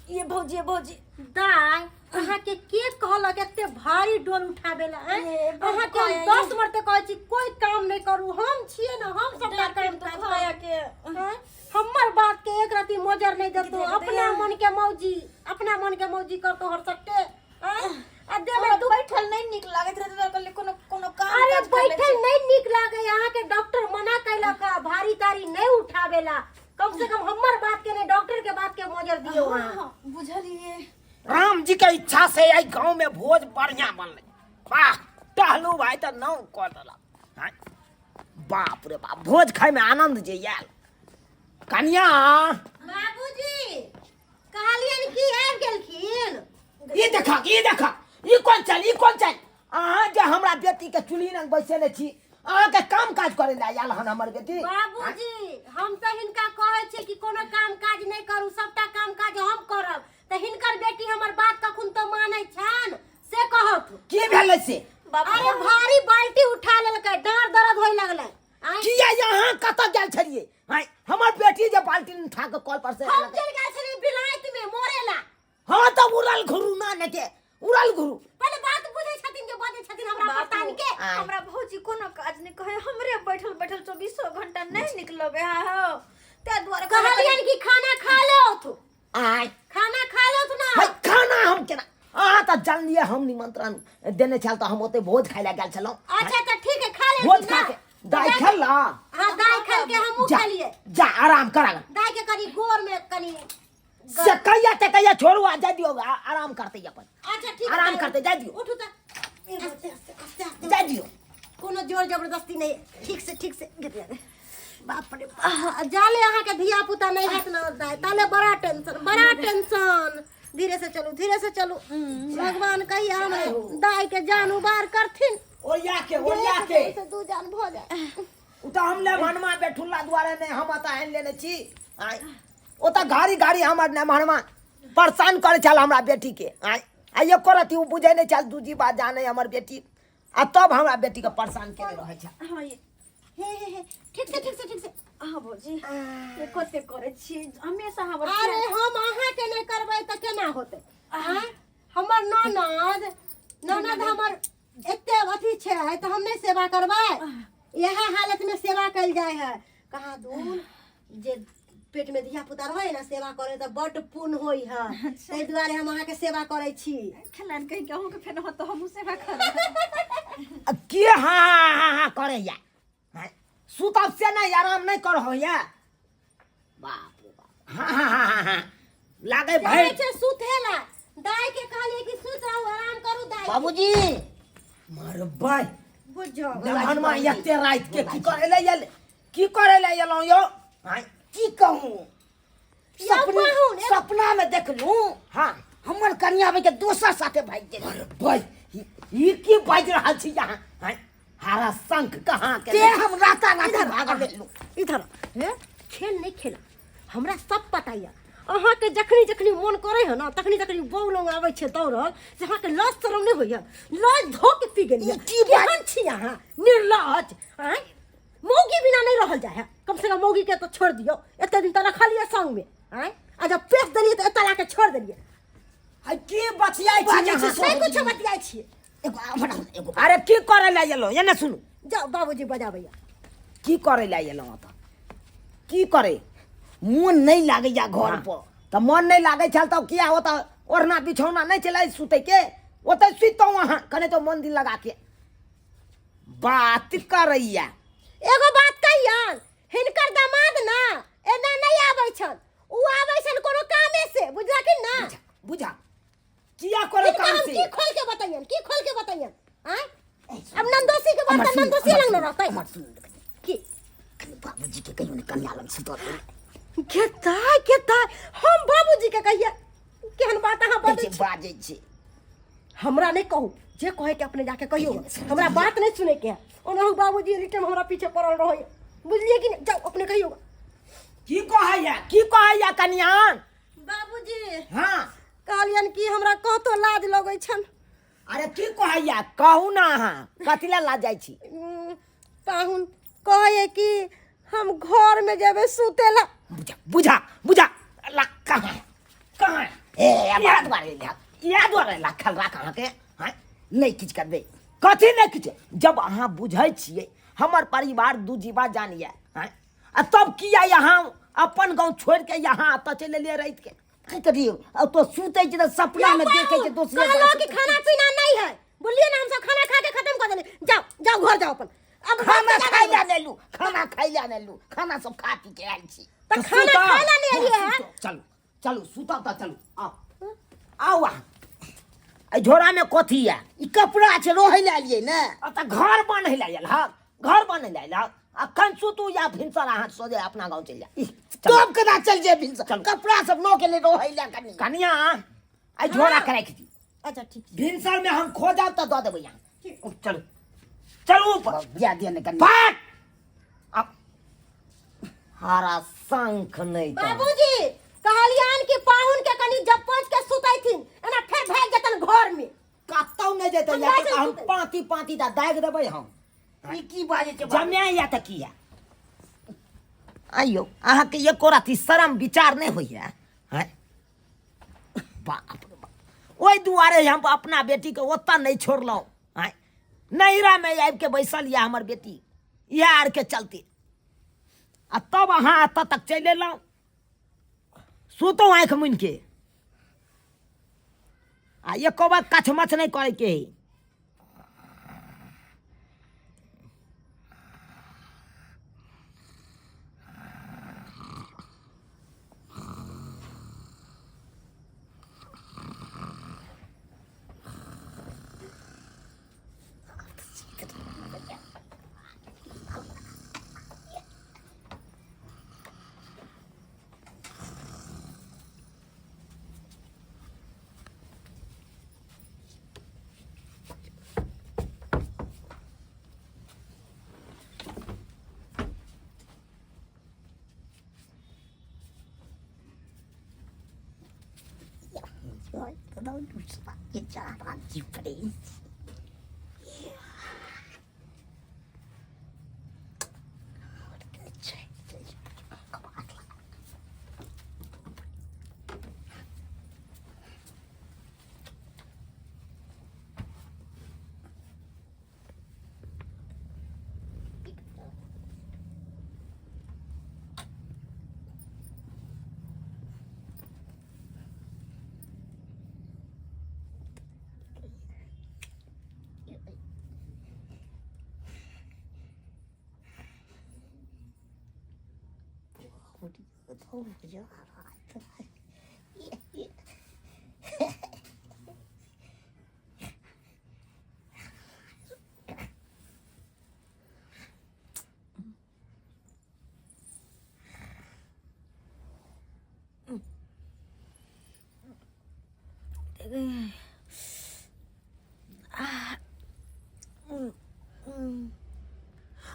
ये भौजी, ये भौजी। दाय, अहाँके के कहलक एते भारी डोल उठाबे ला? आँय? ए, बहुत अहाँके हम कहै। 10 मरते कहै छी कोई काम नहीं करू, हम छियै ने, हम सबटा डाँट काम तो काज खाया करब। के। आँय? हमर बात के एक रति मोजर नहीं देतो, देते अपना हैं। मन के मौजी, अपना मन के मौजी करतो हर सट्टे। आँय? आ देह में हमरा दुख बैठल नहीं नीक लागैत रहै तऽ कहलियै कोनो कोनो काम अरे काज कर लै बैठल छी। नहीं नीक लागे, अहाँ के डॉक्टर मना कैलक है, भारी तारी नहीं उठावेला। कम से कम हमर बात के नहीं, डॉक्टर के बात के मोजर दियो हाँ, अहाँ। हाँ, बुझलिए। राम जी के इच्छा से एहि गांव में भोज बढ़िया बनलै। वाह, टहलू भाई तऽ नाम कऽ देलक। आँय, बाप रे बाप, भोज खाय में आनंद जे आयल। कनिया। बाबूजी कहलियन कि आबि गेलखिन। ई देखा, ई देखा, ई कोन चल, ई कोन चल? अहाँ जे हमरा बेटी के चूल्ही लग बैसेने छी, अहाँ के काम काज करे ला आयल हन हमर बेटी? बाबूजी, हम तऽ हिनका कहै छियै कि कोनो काम काज नहि करू, सबटा काम काज हम करब, तऽ हिनकर बेटी हमर बात कखन तऽ मानै छनि से कहत। की भेलै से? बाबू, अरे भारी बाल्टी उठा लेलकै, डाँड़ दर्द होय लगलै। आँय? किया यहाँ कतऽ गेल छलियै? आँय, हमर बेटी जे बाल्टी उठा के कल पर से हम चलि गेल छलियै बिलाइत में मोरे ला। हाँ तऽ उड़ल घुरू ना ने के उड़ल घुरू। पहिले बात बुझै छथिन जे बजै छथिन हमरा बाबू, परतान के। आँय। हमरा भौजी कोनो काज नहि कहै, हमरे बैठल बैठल चौबीसो घंटा नहि नीक लगै है हो, ताहि दुआरे कहलियन कि खाना खा लो तू। आँय। खाना खा लो तू ना। भाई खाना हम केना? अहाँ तऽ जानलियै हम निमंत्रण देने छल तऽ हम ओते भोज खाय लए गेल छलहुँ। अच्छा तऽ ठीक है, खा ले भोज खा के दाइ खेला। हाँ दाइ खेल के हमहूँ जा, खेलियै। जा आराम करा। दाइ के कनी गोर में कनी से कहिया ते कहिया छोड़ू आ जा दियो, आराम करते अपन। अच्छा ठीक है, आराम दाइ। करते जा दियो। उठू तऽ आस्ते आस्ते आस्ते आस्ते जा दियो। कोनो जोर जबरदस्ती नहीं, ठीक से ठीक से गिर जाए। बाप रे बाप, जाले अहाँ के धिया पुता नहीं हैत ना दाइ, ताले बड़ा टेंशन, बड़ा टेंशन। धीरे से चलू, धीरे से चलू। भगवान कहिया हमरा दाइ के जान उबार करथिन। ओरिया के, ओरिया के। से दू जान भ जाए। उ तऽ हम ले भनमा बेठुल्ला दुआरे नहीं हम अतः आनि लेने छी। आँय, ओ तऽ घारी घारी हमर ने भनमा परेशान करै छल हमरा बेटी के। आँय, आ एको रति उ बुझै नहि छल दू जीवा जाने हमर बेटी, आ तब हमरा बेटी के परेशान केने रहै छल। हाँ, ये। हे, हे, हे, ठीक से, ठीक से, ठीक से। हाँ भौजी, ये कते करै छी हमेशा हमर। अरे हम अहाँ के नहीं करबै तऽ केना होतै? आँय, हमर ननद, ननद हमर एते अथी छै तऽ हम नहीं सेवा करबै? इएह हालत में सेवा कयल जाइ है। कहाँ दूर जे पेट में धिया पुता रहै ना, सेवा करे तऽ बड्ड पुण्य होइ है, ताहि दुआरे हम अहाँके सेवा करै छी। खेलान कहि के अहूँके फेर होत तऽ हमहूँ सेवा करब। आ के हाँ हाँ हाँ हाँ करैया? आँय, सुतब से नहीं, आराम नहीं करहो या? बाप रे बाप, हाँ हाँ हाँ हाँ हाँ लागे जाइ भाई छै सुतेला। दाइ के कहलियै कि सुत रहू, आराम करू दाइ। बाबूजी मरबै बुझो दहनमा एते राति के की करे ले आयल, की करे ले एलहुँ यौ? आँय, की कहूँ, यौ सपना पाहुन, एगो- सपना में देखलूँ। हाँ। हमर कनिया के दोसर साथे भागि गेल। मरबै, ई की बाजि रहल छी यहाँ? आँय, हरा शंख कहाँ के ते हम राता राती भागल गेलहुँ। इधर हे, खेल नहीं खेला, हमरा सब पता यऽ। अहाँके जखनी जखनी मोन करे है ना तखनी तखनी बौ लग आबै छै दौड़ल, से अहाँके लाज शरम नहि होइए? लाज धो के पी गेलियै। ई की बात? केहन छी अहाँ निर्लज? आँय, मौगी बिना नहीं रहल जाय है, कम से कम मौगी के तो छोड़ दियौ, एते दिन तऽ रखलियै संग में। आँय, आ जब पेश देलियै तऽ एतऽ लाके छोड़ देलियै। है की बतियाइ छी बाजै अहाँ? छी नहि कुछो बतियाइ छियै। एगो हमरा एगो। अरे की करे लए एलहुँ? एने सुनू। जाउ बाबूजी बजाबैया। की करे लए एलहुँ ओतऽ? की करे? मोन नहि लागैया घर पर। तऽ मोन नहि लागै छल तऽ किया ओतऽ ओढ़ना बिछौना नहि छलै सुतैके? ओतऽ सुतितहुँ अहाँ कने तो मन दिल लगा के बात करैया। एगो बात कहियन, हिनकर दामाद ना एना नहीं आबै छन, उ आबै छन कोनो कामे से, बुझलखिन ना? बुझा, बुझा किया करे हिनका काम हम से? की खोल के बतैयन, की खोल के बतैयन? आँय, अब नंदोसी के बात हमर तऽ सुनू, नंदोसी हमर लग न सुनू, रहतै। हमर सुनू। की? कनि बाबूजी के कहियो ने कन्या लग सुतल रहे। केता केता हम बाबूजी के कहिए? केहन बात अहाँ बजै कैसे छी? बाजै छी? हमरा नहीं कहू, जे कहे के अपने जाके कहियो, हमरा बात नहीं सुने के है। ओनाहु बाबूजी एनी टाइम हमरा पीछे पड़ल रहे, बुझलिए कि नहीं? जाओ अपने कहियो। की कहैया, की कहैया कनिया? बाबूजी। हाँ। कहलियन कि हमरा कतो लाज लगै छन। अरे की कहैया कहू ना, अहाँ कथी लए लाज जाइ छी? पाहुन कहैया कि हम घर में जेबै सुतेला। बुझा बुझा बुझा, ला कहाँ कहाँ? ए इएह दुआरे इएह दुआरे राखल राख अहाँके हँ नहि किछु करबै। कथी नहि किछु? जब अहाँ बुझै छियै हमर परिवार दू जीवा जान यऽ, आँय, आ तब किया यहाँ अपन गाँव छोड़ि के यहाँ एतऽ चलि एलियै राति के? की करियौ, अब तो सुतै छै तऽ सपना में देखै छै दोसरे। कहलो कि खाना पीना नहीं है, बोलिए ना, हम सब खाना खा के खत्म कर देले। जाओ जाओ, घर जाओ अपन। अब खाना खाइ लए नहि एलू, खाना खाइ लए नहि एलू, खाना सब खा पी के आयल छी। तऽ खाना खाइ लए नहि एलियै है? चलू चलू, सुतब तऽ चलू, आउ आउ अहाँ। एहि झोरामे कथी यऽ? ई कपड़ा छै, रहै लए एलियै ने। तऽ घर बान्है लए आयल हँ, घर बान्है लए आयल हँ। अखन सुतू या भिनसर अहाँ सोझे अपना गाँव चलि जाउ। तब केना चलि जेबै भिनसर? कपड़ा सब लऽ गेलै रहै लए कनि। कनिया, एहि झोरा के राखि दियौ। अच्छा ठीक। भिनसरमे हम खोजब तऽ दऽ देबै अहाँ। चलू चलू ऊपर। जा दिअ ने कनि। फट अब हरा शंख नहि तऽ। बाबूजी, कहलियन कि पाहुन के कनि जब पहुँच के सुतैथिन, एना फेर भागि जेतन घर में। कतौ नहि जेतै। हम या जाइ तऽ हम सुतै। पाँती पाँती दा दागि देबै हम। ई की बाजै छै? जम्या या तऽ किया? आइयो अहाँके एको राति शरम विचार नहि होइए? हँ, बाप रे बाप, ओहि दुआरे हम अपना बेटीके ओतऽ नहि छोड़लहुँ। आँय, नैहरामे आबिके बैसल यऽ हमर बेटी इएह आरके चलते, आ तब अहाँ एतऽ तक चलि एलहुँ। सुतू आँखि मुनिके आ एको बार कछमछ नहि करैके हइ।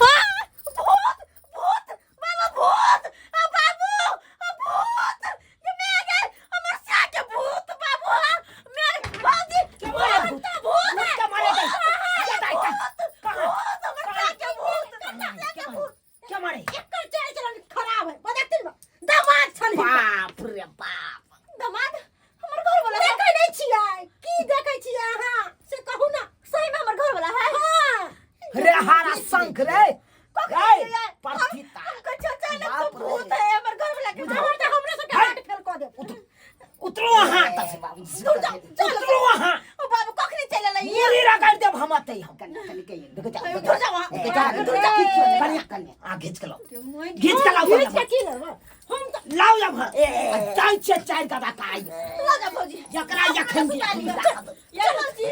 भूत भूत बाबा, भूत, आ बाबू, आ भूत ये मैं आ गए, हमर सिया के भूत बाबू, हाँ मैं भौजी, भूत भूत है, के मारे गई? भूत है, कहाँ? भूत, हमर सिया के भूत, हमर सिया के भूत। के मारे? एकर चाल चलन खराब है, बदकतिन दामाद छन हिनकर। बाप रे बाप। दामाद हमर घर वाला है। देखै नहि छियै की? देखै छियै अहाँ से कहू ना। सही में हमर घर वाला है? हाँ। रे हारा शंख रे। कखन रे, एलियै? परथिता। हमको चाचा लग बाप तो रे। भूत है हमर घर वाला के। हमर तऽ हमरा सबके हार्ट फेल कऽ देब। उतरो अहाँ एतऽ से। बाबूजी। दूर जाओ, चलो। उतरो अहाँ। ओ बाबू, कखनी चलि एलै? मुड़ी रगड़ि देब हम अतै हम। कनि कनि कहियौ। देखो जाओ। दूर जाओ अहाँ। देखो जाओ। दूर जाओ। कनिया कनिया, आ घीच के लाओ, घीच के लाओ। घीच के की लेबै हम तऽ? लाओ एम्हर। आ जाइ छियै चारि गदा काइ। लऽ जा भौजी। जकरा जखन सुता लिअ। या भौजी,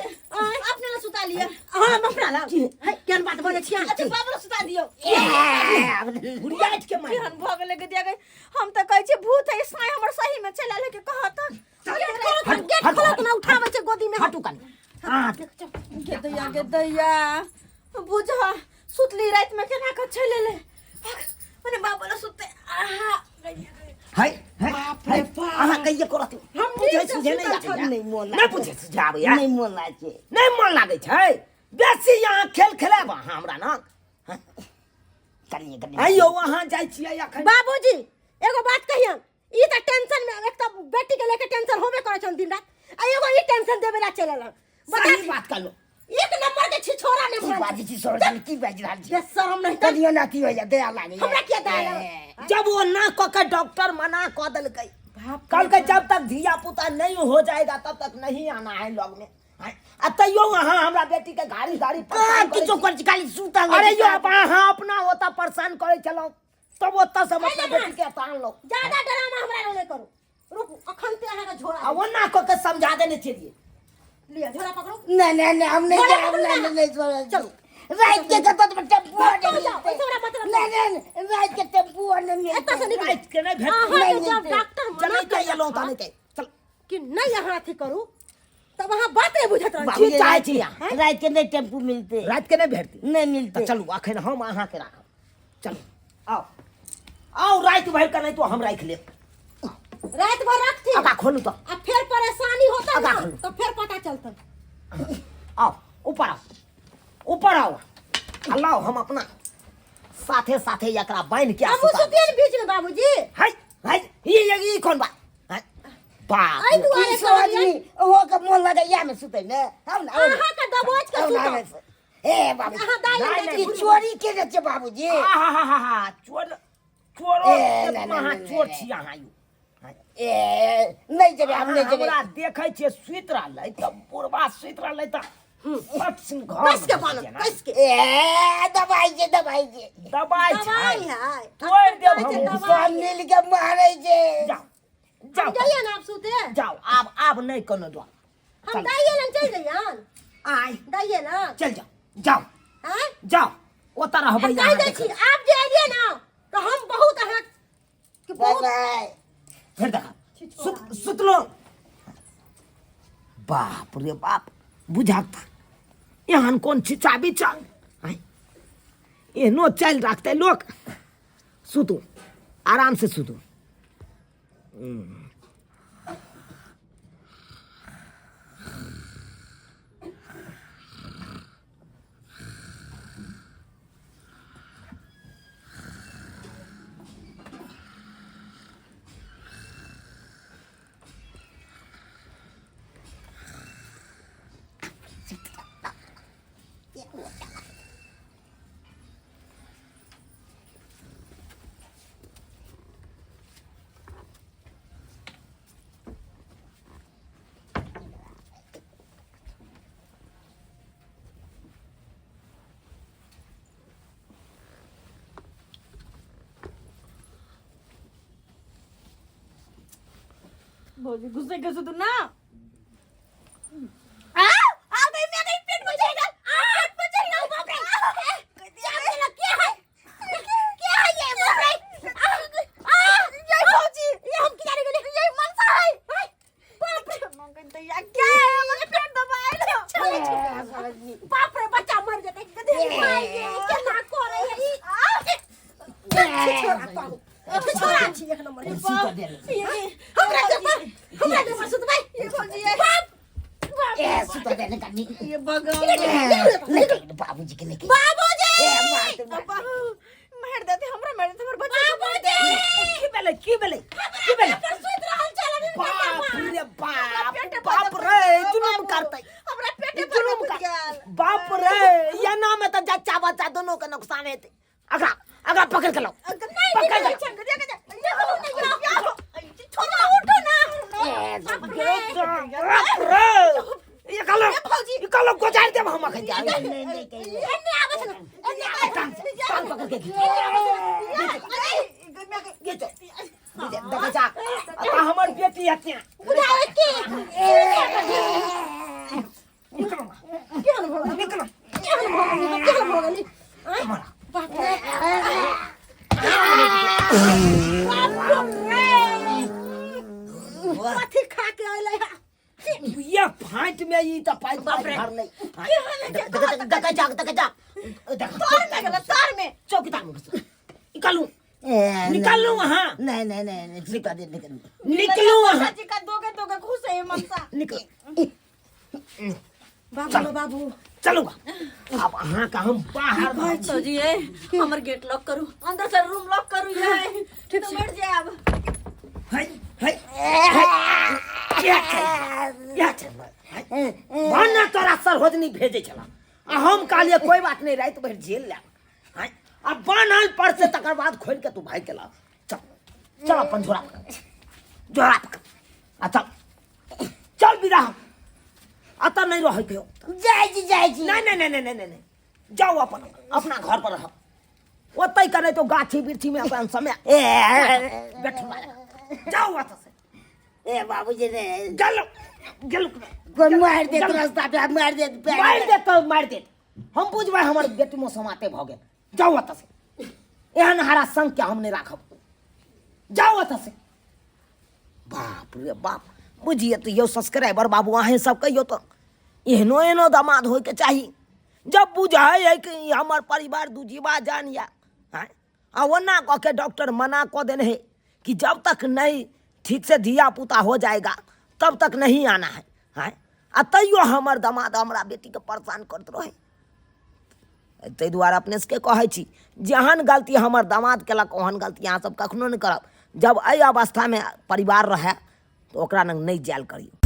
अपने ला सुता लिअ। हाँ, हम अपना ला है, केहन बात बोलै छियै? अच्छा, बाबू ला सुता दियौ। बुढ़िया के मार। केहन भऽ गेलै गदिया गई, हम तऽ कहै छियै भूत है, साँय हमर सही में चलि आयल है के कहत। गेट खोलत ना, गेट खोलत ना, उठाबै छै गोदी में। हटू कनि। हाँ। गे दैया, गे दैया, बुझ सुतली राति में केना कऽ चलि एलै। मने बाबू ला सुतते आहा। है है है, अहाँ कहिए करत हम बुझै नीक से सुझै नहि सुतल आबैया। छली। नहि मोन। नहि बुझै सुझै आबैया? नहि मोन लागै छै। नहि मोन लागै छै? बेसी अहाँ खेल खेलायब अहाँ हमरा ना? कनिए कनिए। आइयो अहाँ जाइ छियै अखन। बाबूजी, एगो बात कहियन, ई तऽ टेंशन में, एक तऽ बेटी के लेके टेंशन होबे करै छन दिन राति। चलल बता। सही बात कहलो। एक नंबर के छिछोरा ने की मारल। बाजै छी सरोजनी, की बाजि रहल छी? बेशरम नहीं तऽ। कनियो ना अथी होइया, दया लागैया। हमरा किया दया लागै? जब वो ना कह के डॉक्टर मना कऽ देलकै, बाप रे। कहलकै जब तक धिया पुता नहीं हो जाएगा तब तक नहीं आना है लग में। आ तैयो अहाँ हमरा बेटी के गाड़ी गाड़ी कहाँ परेशान करै किछो छी। करै छी, खाली सुतल अरे रहै छी। यो अहाँ अपना ओतऽ परेशान करै छलहुँ, तब ओतऽ से हम अपना अरे बेटी के एतऽ आनलहुँ। ज्यादा ड्रामा हमरा लग नहि करू। रुकू, अखन ते अहाँके झोरा आ ओना कऽ के समझा देने छलियै। लिअ, झोरा पकड़ू। नहीं नहीं नहीं, हम नहीं झोरा जाएब। पकड़ू नहीं ना। नहीं नहीं सरोजनी। चलू। रात के कतौ तऽ टेम्पू जाओ, नहीं जाओ, मिलतै। ओहिसँ हमरा मतलब नहीं नहीं नहीं, रात के टेम्पू नहीं मिलतै। एतऽ से निकलू। राति के नहि भेटतै। अहाँके नहि जब मिलतै। डॉक्टर मना चलैते केलक एलहुँ हँ तऽ नहि चल कि नहि अहाँ अथी करू, तब अहाँ बात नहि बुझैत रहै बाबूजी, छी। की चाहै छी अहाँ? रात के नहीं टेम्पू मिलते। राति के नहि भेटतै। नहीं मिलते। तऽ चलू, अखन हम अहाँके राखब। चलू, आउ आउ, राति भरि के नहि तो हम राखि लेब। राति भर रखथिन। आगा खोलू तऽ। आ फेर परेशानी होता आगा ना खोलू। तो फेर पता चलता। आओ, ऊपर आओ, ऊपर आओ। आ लाओ, हम अपना साथे साथे एकरा बान्हि के आ हमहूँ सुता सुतियै ने बीच में बाबूजी। हाय हाय, ई ई ई कोन बात? हाय, बाप एहि रे। दुआरे की सरोजनी, कहलियै। ओहो के मोन लगैया में सुतै में। आउ ना, आउ ना। अहाँके दबोच के आउ ना, सुतब। आउ ना। ए बाबू, अहाँ दाइ लग नहि, जाइ ई छी। चोरी केने छै बाबूजी। आहाहाहा, चोर चोरो ए, नहि, केतना नहि, अहाँ नहि, चोर नहि। छी अहाँ यौ। ए नहीं जेबै, हम नहीं जेबै। हमरा देखै छियै सुति रहलै तऽ बुढ़बा सुति रहलै तऽ फट सिन घर कस के में बान्हब, घुसि कस के। ए दबाई छै, दबाई छै। दबाइ छै। दबाइ है। तोड़ि देब हम। दबाइ सब मिल के मारै छै। जाओ जाओ। हम जाइए ना आब सुते। जाओ, आब आब नहि कोनो डर। हम दाइये लग चलि जइयन। आय। दाइये लग। चलि जाओ जाओ। आँय? जाओ, ओतऽ रहबै हम कहि अहाँ। दै छी, आब जे एलियै ना तऽ हम बहुत अहाँ के बहुत बाय। फेर देखा सुत सुतलो। बाप रे बाप, बुझत एहन कोन छिचा बिचा आँय? एहनो चालि राखतै लोक। सुतू, आराम से सुतू। भौजी गुस्से के तू ना आ आ गई, मैं गई, पेट में चढ़ गया, पेट में चढ़ गया, बाप रे। क्या बोला, क्या है, क्या है ये? बाप रे, आ आ ये भौजी, ये हम किनारे गेले, ये मनसा है। बाप रे, दैया क्या है, हमर पेट दबाए। बाप रे, बच्चा मर जेतै। माय गे, केना करै है ई? छिछोरा कहू, छिछोरा छी एक नंबर के। सुतऽ दे। हमरा दे पर, हमरा दे पर सुतबै। बाप बाप। ए सुतऽ दे ने कनी। ये भगवान। नहीं कही बाबूजी के, नहीं कही। बाबूजी। ए मार अब्बा मार देते हमरा, मार देते हमर बच्चा के। बाबूजी। की भेलै, की भेलै, की भेलै? पर सुति रहल छल अभी। बाप रे बाप, पेटे पर बाप रे, जुलुम करतै। हमरा पेटे पर जुलुम कूद कर गेल। बाप रे, एना में तऽ जच्चा बच्चा दोनों के नुकसान हेतै। अगला अगला पकड़ के लाओ। नहीं पकड़ नहीं के। छोड़ो, उठो ना। बाप रे, ये कालो ये कालो गोजार देब हम अखन। जा नहीं नहीं कही। एने आबै छै ने, एने आबै टांग से टांग पकड़ के खींच, खींच, देखै जा अतः हमर बेटी हत्या बुझाबै के निकलो। केहन भऽ गेल? निकलो। केहन भऽ गेल, केहन भऽ गेल? आँय? बाप रे बाप रे, कथी खा के अयलै है? ये फाट में ई त पाइप बाप रे। भरलै। केहन है? देखै जा, देखै जा, देख। तार में गेल, तार में। चौकीदार में घुसो, निकालू। ए, निकालू वहाँ। नहीं नहीं नहीं नहीं, सुतऽ दे निकल। निकलू वहाँ। जी का दोगे दोगे घुस है मनसा। निकल। बाबू बाबू। चलू, अब अहाँ का हम बाहर। भौजी ए, हमर गेट लॉक करू, अंदर से रूम लॉक करू, ये ठीक तो मर जाए अब। है है है, या छै या छै है। भने तोरा सरहोजनी भेजै छला आ हम कहलियै कोई बात नहीं राति भरि झेल ले आँय आ बान्हल पर से तकर बाद खोलि के तू भागि गेला चल चल अपन झोरा पकड़ झोरा पकड़ आ चल चल विदा हो अतः नहीं रहै के हो जाइ छी जाइ छी नहीं नहीं नहीं नहीं नहीं नहीं जाओ अपन अपना घर पर रहो ओतै करै तो गाछी बिरछी में अपन समय ए बैठू जाओ ओतऽ से ए बाबूजी रे गेलौ गेलौ कोई मारि देत रास्ता पे मारि देत पैर मारि देत तऽ मारि देत हम बुझबै हमर बेटी मोसमाते भऽ गेल जाउ ओतऽ से एहन हरा संग के हम नहि राखब जाउ ओतऽ से बाप रे बाप बुझिए तऽ यौ सब्सक्राइबर बाबू अहें सब कहियौ तऽ एहनो एहनो दामाद होइके चाही जब बुझै है कि ई हमर परिवार दूजीवा जान या आँय आ ओना कऽ के डॉक्टर मना कऽ देने है कि जब तक नहीं ठीक से धिया पुता हो जाएगा तब तक नहीं आना है आँय आ तैयो हमर दमाद हमरा बेटीके परेशान करैत रहै ताहि दुआरे अपने सबके कहै छी जेहन गलती हमर दमाद केलक ओहन गलती अहाँ सब कखनो नहि करब जब एहि अवस्थामे परिवार रहए तऽ ओकरा लग नहि जायल करियौ।